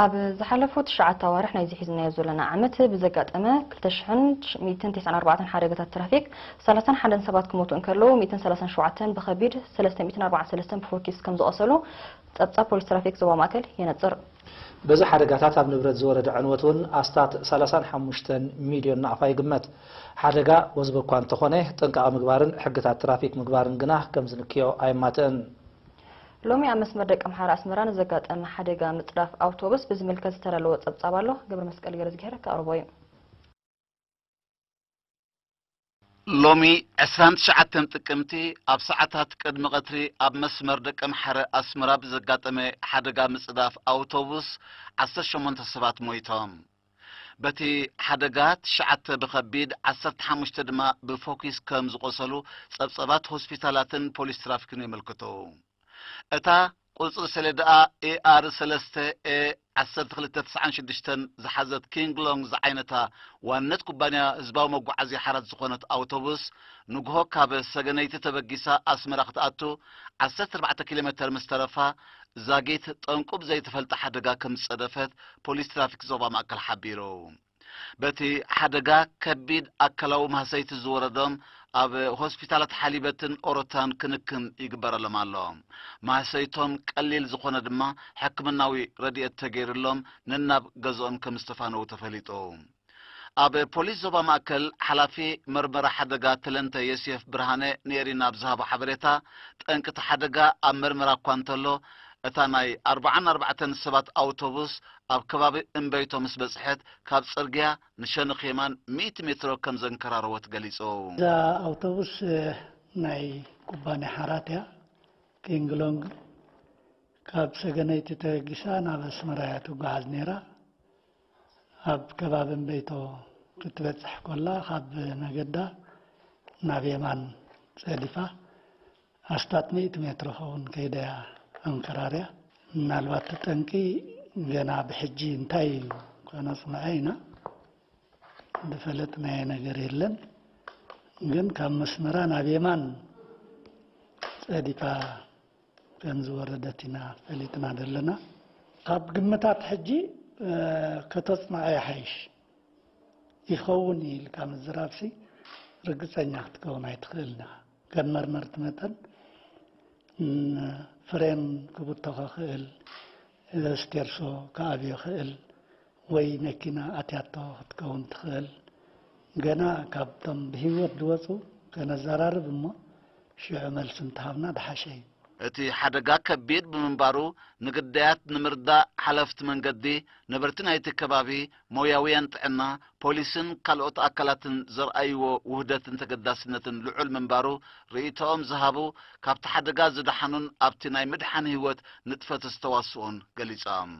ኣብ ዝሓለፉ ትሽዓተ ኣዋርሕ ናይዚ ሒዝናዮ ዘለና ዓመት ብዘጋጠመ ክልተ ሽሕን ሚእትን ተስዓን ኣርባዕተን ሓደጋታት ትራፊክ ሰላሳን ሓደን ሰባት ክሞቱ እንከለዉ፣ ሚእትን ሰላሳን ሸውዓተን ብኸቢድ፣ ሰለስተ ሚእትን ኣርባዓን ሰለስተን ብፎኪስ ከም ዝቖሰሉ ጸብጻብ ፖሊስ ትራፊክ ዞባ ማእከል የነጽር። በዚ ሓደጋታት ኣብ ንብረት ዝወረደ ዕንወት እውን ኣስታት ሰላሳን ሓሙሽተን ሚልዮን ናቕፋ ይግመት። ሓደጋ ወዝቢ እኳ እንተኾነ፣ ጥንቃቐ ምግባርን ሕግታት ትራፊክ ምግባርን ግና ከም ዝንክዮ ኣየማትእን። ሎሚ ኣብ መስመር ደቀምሓረ ኣስመራ ንዘጋጠመ ሓደጋ ምጽዳፍ ኣውቶቡስ ብዝምልከት ዝተዳለወ ጸብጻብ ኣሎ። ገብረ መስቀል ገረዝግሄር ከቕርቦ እዩ። ሎሚ ዕስራን ትሽዓተን ጥቅምቲ ኣብ ሰዓታት ቅድሚ ቀትሪ ኣብ መስመር ደቀምሓረ ኣስመራ ብዘጋጠመ ሓደጋ ምጽዳፍ ኣውቶቡስ ዓሰርተ ሸሞንተ ሰባት ሞይቶም። በቲ ሓደጋ ትሽዓተ ብኸቢድ፣ ዓሰርተ ሓሙሽተ ድማ ብፎኪስ ከም ዝቖሰሉ ጸብጻባት ሆስፒታላትን ፖሊስ ትራፊክን የመልክቱ። እታ ቁጽሪ ሰሌዳኣ ኤ ኣር ሰለስተ ኤ ዓሰርተ ክልተ ተስዓን ሽዱሽተን ዝሓዘት ኪንግ ሎንግ ዝዓይነታ ዋንነት ኩባንያ ህዝባዊ መጓዓዝያ ሓራት ዝኾነት ኣውቶቡስ፣ ንግሆ ካብ ሰገነይቲ ተበጊሳ ኣስመራ ክትኣቱ ዓሰርተ ኣርባዕተ ኪሎ ሜተር ምስ ተረፋ፣ ዛጊት ጠንቁ ብዘይተፈልጠ ሓደጋ ከም ዝጸደፈት ፖሊስ ትራፊክ ዞባ ማእከል ሓቢሩ። በቲ ሓደጋ ከቢድ ኣካላዊ ማህሰይቲ ዝወረዶም ኣብ ሆስፒታላት ሓሊበትን ኦሮታን ክንክን ይግበረሎም ኣሎ። ማህሰይቶም ቀሊል ዝኾነ ድማ ሕክምናዊ ረድኤት ተገይሩሎም ነናብ ገዝኦም ከም ዝተፋነዉ ተፈሊጡ። ኣብ ፖሊስ ዞባ ማእከል ሓላፊ መርመራ ሓደጋ ተለንተ ዮሴፍ ብርሃነ ንኤሪና ኣብ ዝሃቦ ሓበሬታ፣ ጠንቂ እቲ ሓደጋ ኣብ መርመራ እኳ እንተሎ፣ እታ ናይ ኣርብዓን ኣርባዕተን ሰባት ኣውቶቡስ ኣብ ከባቢ እምበይቶ ምስ በጽሐት፣ ካብ ጽርግያ ንሸነኽ የማን ሚእቲ ሜትሮ ከም ዘንከራረወት ገሊጹ። እዛ ኣውቶቡስ፣ እ፣ ናይ ኩባንያ ሓራት እያ። ኪንግ ሎንግ ካብ ሰገነይቲ ተበጊሳ ናብ ኣስመራ እያ ትጓዓዝ ነይራ። ኣብ ከባቢ እምበይቶ ክትበጽሕ ኮላ፣ ካብ መገዳ ናብ የማን ጸዲፋ፣ ኣስታት ሚእቲ ሜትሮ ኸውን ከይደያ ኣንከራርያ። ምናልባት እቲ ጠንቂ ገና ብሕጂ እንታይ እዩ ከነጽንዖ ኢና፣ ዝፈለጥናዮ ነገር የለን። ግን ካብ መስመራ ናብ የማን ጸዲፋ ከም ዝወረደት ኢና ፈሊጥና ዘለና። ካብ ግምታት ሕጂ፣ እ፣ ከተጽንዖ ይሓይሽ። ይኸውን ኢልካ ምዝራብሲ ርግጸኛ ክትከውን ኣይትኽእልን ኢኻ። ከም መርመርቲ መጠን፣ ን-፣ ፍሬም ክብቶ ክኽእል፣ ስቴርሶ ክኣብዮ ክእል፣ ወይ መኪና ኣትያቶ ክትከውን ትኽእል። ገና ካብቶም ብህይወት ዝወጹ ከነዘራርብ እሞ፣ ሽዑ መልሲ እንተሃብና ደሓሸ እዩ። እቲ ሓደጋ ከቢድ ብምንባሩ፣ ንግዳያት ንምርዳእ ሓለፍቲ መንገዲ፣ ነበርቲ ናይቲ ከባቢ፣ ሞያውያን ጥዕና፣ ፖሊስን ካልኦት ኣካላትን ዘርኣይዎ ውህደትን ተገዳስነትን ልዑል ምንባሩ፣ ርእይቶኦም ዝሃቡ፣ ካብቲ ሓደጋ ዝደሓኑን ኣብቲ ናይ ምድሓን ህይወት ንጥፈት ዝተዋስኡን ገሊጾም።